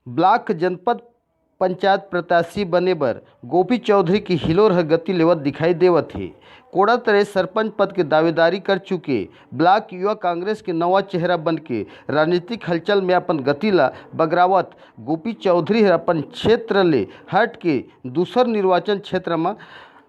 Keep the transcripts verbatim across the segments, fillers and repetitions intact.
Block जनपद पंचायत प्रत्याशी बने बर गोपी चौधरी के हिलोर ह गति लेवत दिखाई देवत हे। कोड़ातरे सरपंच पद के दावेदारी कर चुके ब्लॉक युवा कांग्रेस के नवा चेहरा बन के राजनीतिक हलचल में अपन गति ला बगरावत गोपी चौधरी हर अपन क्षेत्र ले हट के दूसर निर्वाचन क्षेत्र म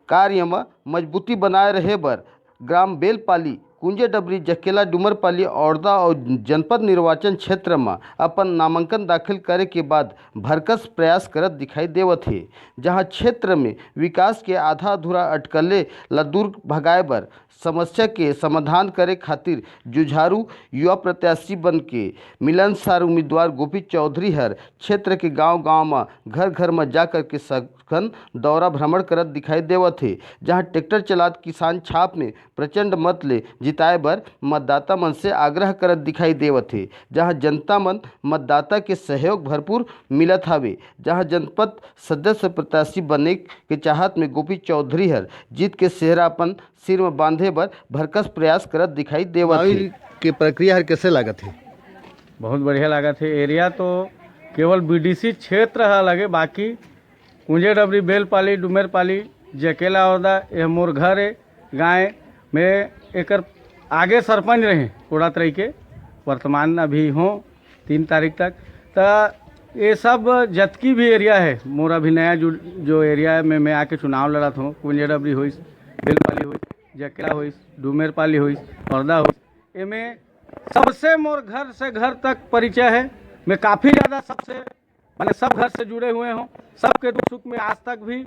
कार्य म मजबूती बनाए रहे बर ग्राम बेलपाली, कुंजे डबरी, जकेला, डूमरपाली, औरदा और जनपद निर्वाचन क्षेत्र म अपन नामांकन दाखिल करे के बाद भरकस प्रयास करत दिखाई देवत हे, जहां क्षेत्र में विकास के आधा अधूरा अटकले ला दूर भगाए बर समस्या के समाधान करे खातिर जुझारू युवा प्रत्याशी बन के मिलनसार उम्मीदवार गोपी चौधरी हर क्षेत्र के गांव-गांव म, घर-घर म जाकर के सघन दौरा भ्रमण करत दिखाई देवत हे, जहां ट्रैक्टर चलात किसान छाप में प्रचंड मत ले जिताए बर मतदाता मन से आग्रह करत दिखाई देवत हे, जहां जनता मन मतदाता के सहयोग भरपूर मिलत हावे, जहां जनपद सदस्य प्रत्याशी बने के चाहत में गोपी चौधरी हर जीत के सेहरा अपन सिर में बांधे बर भरकस प्रयास करत दिखाई देवत हे। चुनावी के प्रक्रिया हर कैसे लागत हे? बहुत बढ़िया लागत हे। एरिया तो केवल बीडीसी क्षेत्र ह अलग हे, बाकी कुंजे डबरी, बेलपाली, डुमेरपाली, जकेला औरदा, यह मोर घर हे। गाय में एकर आगे सरपंच रहे कोड़ातरई के, वर्तमान अभी हों तीन तारीख तक। त ये सब जतकी भी एरिया हे, मोर अभी नया जो, जो एरिया हे, में मैं आके चुनाव लड़त हों, कुंजे डबरी होइस, बेलपाली होइस, जकेला होइस, डुमेरपाली होइस, औरदा होइस, एमे सबसे मोर घर से घर तक परिचय हे। मैं काफ़ी ज़्यादा सबसे, माने, सब घर से जुड़े हुए हों, सबके दुख सुख में आज तक भी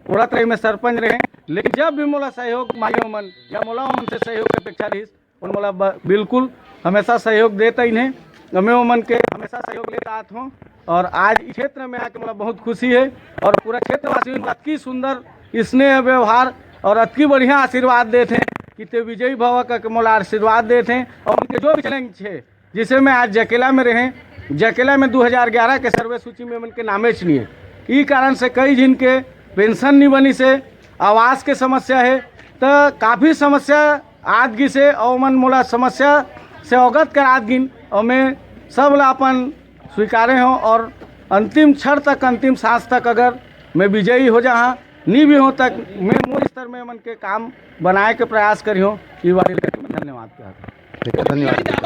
कोड़ातरई में सरपंच रहे। लेकिन जब भी मोला सहयोग मांगे ओमन या मोला ओमन से सहयोग के अपेक्षा रहिस, ओमन मोला ब-, बिल्कुल हमेशा सहयोग देत आइन हे। मैं ओमन के हमेशा सहयोग लेत आत हों और आज इस क्षेत्र में आके मोला बहुत खुशी हे और पूरा क्षेत्रवासी मन अतकी सुंदर स्नेह व्यवहार और अतकी बढ़िया आशीर्वाद देत हे कि ते विजयी भव करके मोला आशीर्वाद देत हे। और उनके जो भी चैलेंज हे, जैसे मैं आज जकेला में रहे, जकेला में दो हज़ार ग्यारह के सर्वे सूची में उनके नामे च नहीं हे। ई कारण से कई झिन के पेंशन नहीं बनिस हे, आवास के समस्या हे, त काफ़ी समस्या आत गिस हे और मन मोला समस्या से अवगत करात गिन और मैं सब ला अपन स्वीकारे हों और अंतिम क्षण तक, अंतिम सांस तक अगर मैं विजयी हो जाहा, नहीं भी हों, तक मैं मोर स्तर में मन के काम बनाए के प्रयास करिहों। ई वाली धन्यवाद कहत हों। ठीक है, धन्यवाद।